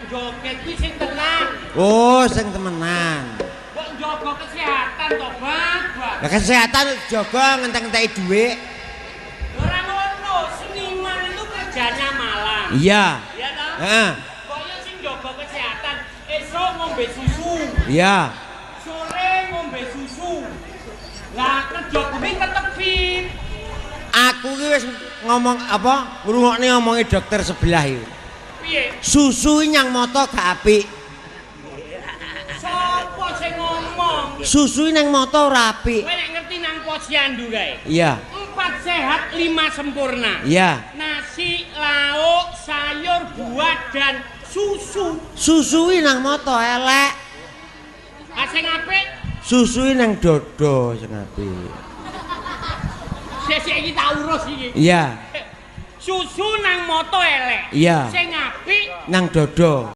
Joget kuwi sing tenang. Oh, sing temenan. Mbok njaga kesehatan to, Bang. Bang. Lah kesehatan jaga ngentek-ngenteki dhuwit. Ora ngono, seniman itu kerjanya malam. Iya. Iya toh? Heeh. Kaya sing njaga kesehatan, esuk ngombe susu, Iya. sore ngombe susu. Lah kerja kuwi tetep fit. Aku ki wis ngomong apa? Ngrungokne omonge dokter sebelah iki. Piye? Susu nyang mata gak apik. Sopo sing ngomong? Susu nang mata ora apik. Kowe nek ngerti nang posyandu kae. Iya. 4 sehat, 5 sempurna. Iya. Nasi, lauk, sayur, buah dan susu. Susu nang mata elek. Ah sing apik, Susu nang dodo sing apik. Sesuk iki tak urus iki. Iya. Susu nang mata elek. Iya. Sing apik Nang dodo.